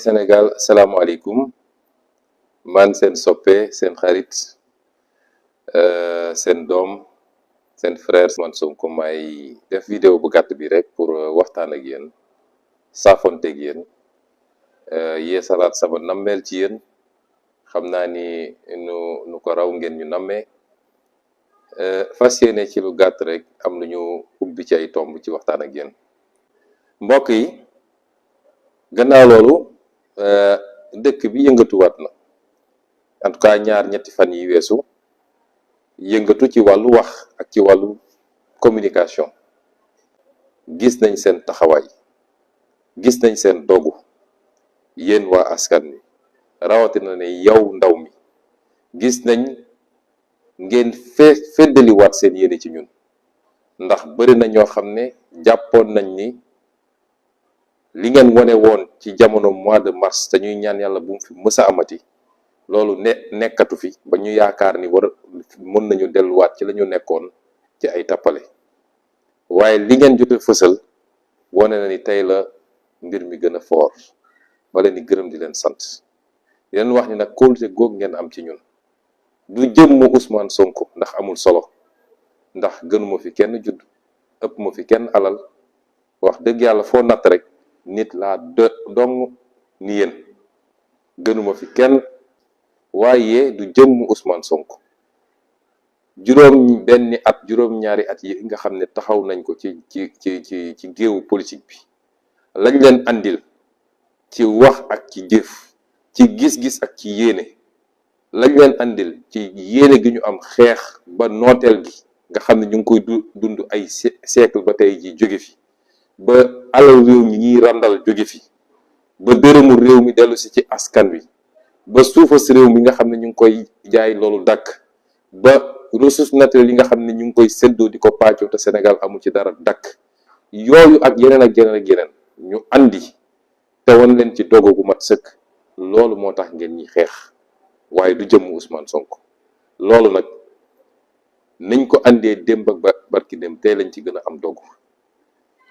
Sénégal salaamaaleykum man seen soppe seen xarit seen doom seen frère Ousmane Sonko may def vidéo bu gàtt bi rek pour waxtaan ak yéen saafonte ak yéen yeesalaat sama nammeel ci yéen xam naa ni nu ko raw ngeen ñu nammee fas yéene ci lu gàtt rek am lu ñu ubbi ci ay tomb ci waxtaan ak yéen mbokk yi gannaaw loolu dëkk bi yëngatuwaat na en tout cas ñetti fan yi weesu yëngatu ci wàllu wax ak ci wàllu communication gis nañ seen taxawaay gis nañ seen dogu yéen waa askan wi rawatina ne yow ndaw mi gis nañ ngeen feddaliwaat seen yéene ci ñun ndax bari na ñoo xam ne jàppoon nañ ni li ngeen wone woon ci jamono mois de mars te ñuy ñaan yàlla bu mu fi mës a amati loolu nekkatu fi ba ñu yaakaar ni mën nañu delluwaat ci la ñu nekkoon ci ay tappale waaye li ngeen jot a fësal wone na ni tey la mbir mi gën a foor ba leen di gërëm di leen sant di leen wax ni nag kóolute goog ngeen am ci ñun du jëmmu Ousmane Sonko ndax amul solo ndax gënuma fi kenn judd ëpp ma fi kenn alal wax dëgg yàlla foo natt rek nit laa dong ni yéen gënuma fi kenn waaye du jëmm Ousmane Sonko juróom-ñaari at yi nga xam ne taxaw nañ ko ci géewu politique bi lañ leen andil ci wax ak ci jëf ci gis-gis ak ci yéene lañ leen andil ci yéene gi ñu am xeex ba nooteel gi nga xam ne ñu ngi koy dund ay siècle ba tey ji jóge fi ba alal réew mi ñuy randal jóge fi ba dërëmu réew mi dellu si ci askan wi ba suufas réew mi nga xam ne ñu ngi koy jaay loolu dakk ba ressources naturelles yi nga xam ne ñu ngi koy séddoo di ko pàccoo te Sénégal amu ci dara dakk yooyu ak yeneen ak yeneen ak yeneen ñu andi te won leen ci dogo gu mat sëkk loolu moo tax ngeen ñi xeex waaye du jëmm Ousmane Sonko loolu nag nañ ko andee démb ak barki dem tey lañ ci gën a am dogu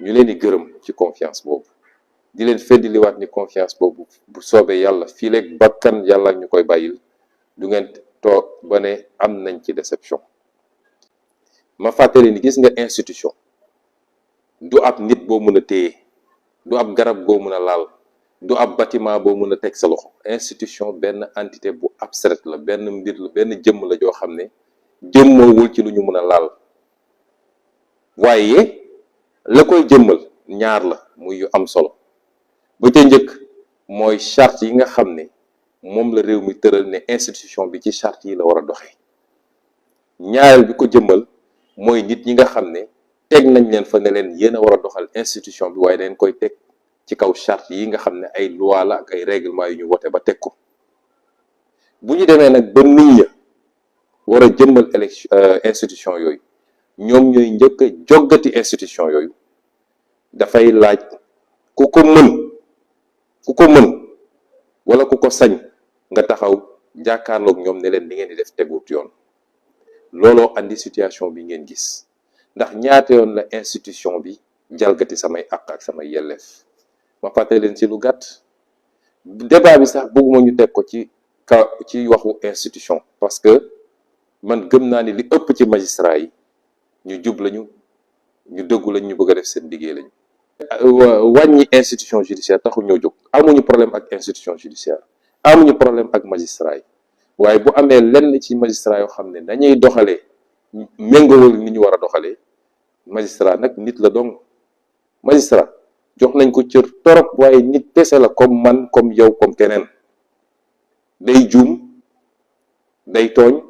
ñu leen di gërëm ci confiance boobu di leen feddiliwaat ni confiance boobu bu soobee yàlla fii leeg bakkan yàlla ñu koy bàyyil du ngeen toog ba ne am nañ ci déception ma fàttali ni gis nga institution du ab nit boo mën a téye du ab garab boo mën a laal du ab bâtiment boo mën a teg sa loxo institution benn entité bu abstraite la benn mbir la benn jëmm la joo xam ne jëmmoowul ci lu ñu mën a laal waaye la koy jëmmal ñaar la muy yu am solo ba ca njëkk mooy charte yi nga xam ne moom la réew mi tëral ne institution bi ci charte yi la war a doxee ñaareel bi ko jëmmal mooy nit ñi nga xam ne teg nañ leen fa ne leen yéen a war a doxal institution bi waaye dañ koy teg ci kaw charte yi nga xam ne ay loi la ak ay règlement yu ñu wote ba teg ko bu ñu demee nag ba nit ña war a jëmmal institution yooyu ñoom ñooy njëkk a joggati institution yooyu dafay laaj ku ko mën wala ku ko sañ nga taxaw jàkkaarloog ñoom ne leen li ngeen di def tegut yoon looloo andi situation bi ngeen gis ndax ñaata yoon la institution bi jalgati samay àq ak samay yelleef ma fàttali leen ci lu gàtt débat bi sax bëgguma ñu teg ko ci waxu institution parce que man gëm naa ni li ëpp ci magistrat yi ñu jub lañu ñu dëggu lañ ñu bëgg a def seen liggéey lañu wàññi institution judiciaire taxul ñoo jóg amuñu problème ak institution judiciaire amuñu problème ak magistrat yi waaye bu amee lenn ci magistrat yoo xam ne dañuy doxalee méngawal ni ñu war a doxalee magistrat nag nit la dong magistrat jox nañ ko cër torop waaye nit kese la comme man comme yow comme keneen day juum day tooñ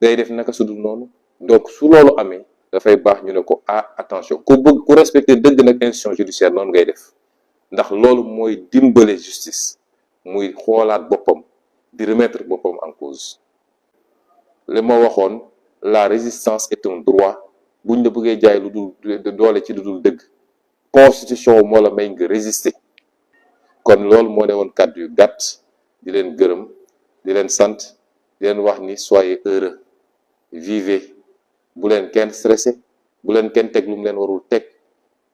day def naka sudul noonu donc su loolu amee dafay baax ñu ne ko attention ku respecter dëgg nag institution judiciaire noonu ngay def ndax loolu mooy dimbale justice muy xoolaat boppam di remettre boppam en cause li ma waxoon la résistance est un droit buñ la bëggee jaay lu dul doole ci lu dul dëgg constitution moo la may nga résister kon loolu moo ne woon kàddu yu gàtt di leen gërëm di leen sant di leen wax ni soyez heureux vivez bu leen kenn stressé bu leen kenn teg lu mu leen warul teg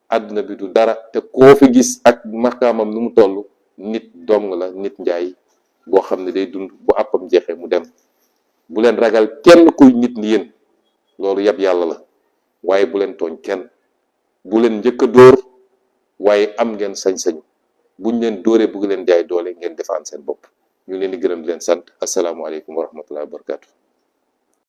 àdduna bi du dara te koo fi gis ak maqaamam nu mu toll nit dong la, nit njaay boo xam ne day dund, bu àppam jeexee mu dem. bu leen ragal kenn kuy nit ni yéen, loolu yab yàlla la, waaye bu leen tooñ kenn. bu leen njëkk a dóor, waaye am ngeen sañ-sañ buñ leen dóoree bugg leen jaay doole ngeen defaan seen bopp. ñu leen di gërëm di leen sant. asalaamaaleykum wa rahmatullahi wa barakatu.